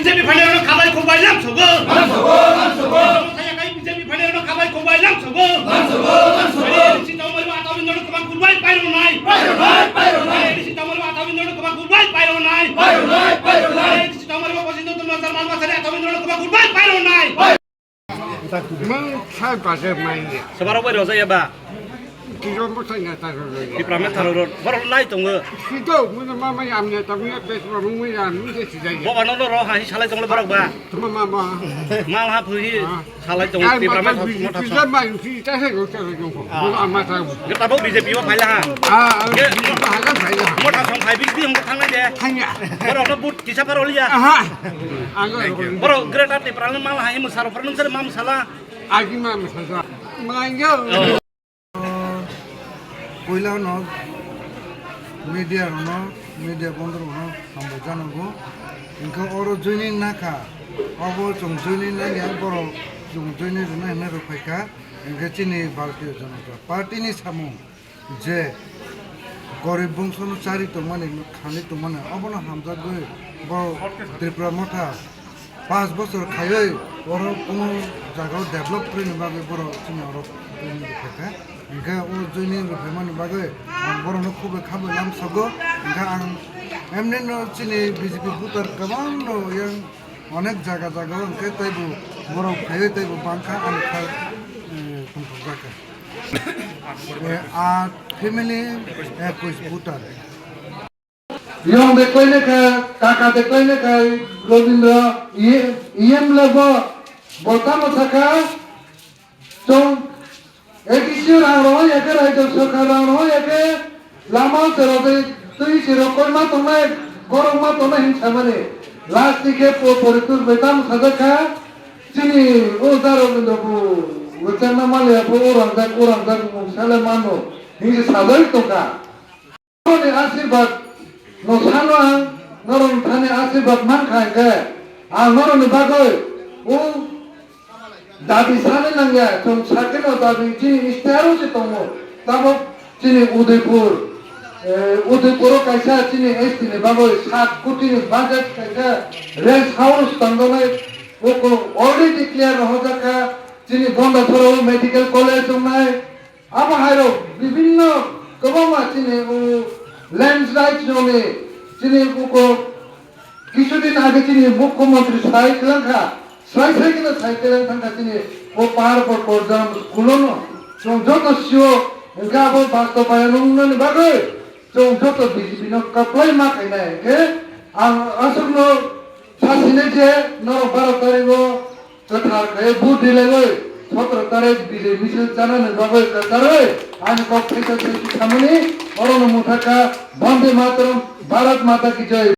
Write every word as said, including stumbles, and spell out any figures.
B J P phainairokno khabai khukbai lam sogo. Lam sogo, lam sogo. Tamo thaya kai B J P phainairokno khabai khukbai lam sogo. Lam sogo, lam sogo. A D C tongmani athawi norok kwbang khukbai pairok nai. Pairok nai, pairok nai. A D C tongmani athawi norok kwbang khukbai pairok nai. Pairok nai, pairok nai. A D C tongmani opposition tongma Jarman masani athawi norok kwbang khukbai pairok nai. Mang sai baje mai. Sebarok bai rojak ya ba? Tiro mo sai na ta ro ro. Tipra me tharo ro. Borok lai tongo. Sito mo ma ma yam ne ta mo ya bes ro mo ya mo je si jai. Boga no no ro ha hi salai tongo borok ba. Tuma ma ma. Mal ha phu hi salai tongo. Tipra me tharo mo tha. Tiro ma si ta he go ta go. Mo ma ta. Ge tabok B J P o phaila ha. Ah, ah, mo ta ha ga phaila. Mo tha song phai bi bi hong thang na de. Thang ya. Borok no but kisa par oli ya. Aha. Ang ro. Borok Greater Tipra no mal ha hi mo saro phar nung sar mam sala. Agi mam sala. Mai yo. Puila no media rokno, media bondor rokno hambai janago. Hingke oro joining nakha, obo chwng joining nangya, borok chwng joining rwna hinwi rwphaikha. Hingke chini Bharatiya Janata Party ni samung je gorib bongsono chari tongmani, khani tongmani, obono hamjakgwi borok Tripura Motha Panch bochor khaiwi oro kunu jaga o develop khwlaini bagwi borok chini oro joining rwphaikha. Hinkhe o joining rwphaimani bagwi ang borokno khubui khabai lamsogo. Hinkhe ang emnino chini B J P voter kwbangno yang onek jaga jaga o hinkhe teibo borok phaiwi teibo bangkha ani kha, eh, tongthokjakha. Eh, aa family ekwis voter. Yong de koine kha, kaka de koine kha, Robindra, iye, iyem le bo, bo tamo sakha, chong, A D C rang roho yake, raijak sarkar rang roho yake, lama sero de, twi sero koima tongnai, korokma tongnai hin samani. Last dike po, poritur betam sajak kha, chini o da Robindra bu, wechangna maliya po, o rangjak, o rangjak, mung sale mano, hin sajak tongkha. Norokni asirbat no sano ang, norokni thani asirbat mankha hinkhe, ang norokni bagwi o dabi sani nangya, chwng sakeno dabi chini stero se tongo. Tabok chini Udaipur, eh, Udaipuro kaisa chini S T ni bagwi sat koti ni budget kaisa rest house tangjaknai, o already declare rohorjak kha, chini Gondathoro medical college wngnai. Abo hai rok bibinno kwbangma chini o land rights rokni chini uko kisudin age chini mukhyamantri sai kwlangkha, sai sai kheno sai kwlang thangkha chini o pahar por porjang kulono. Chwng joto sio hwnkhe abo bastobayan wngnani bagwi chwng joto B J P no kwplai ma khainai. Hwnkhe ang aswkno sasinai je norok baro tarigo kwthar khe vote rilaiwi sotro tarik bijay misil chanani bagwi kwcharwi ani kok thaisa thaisi samani orono mwthakha Vande Mataram, Bharat Mata Ki Jai.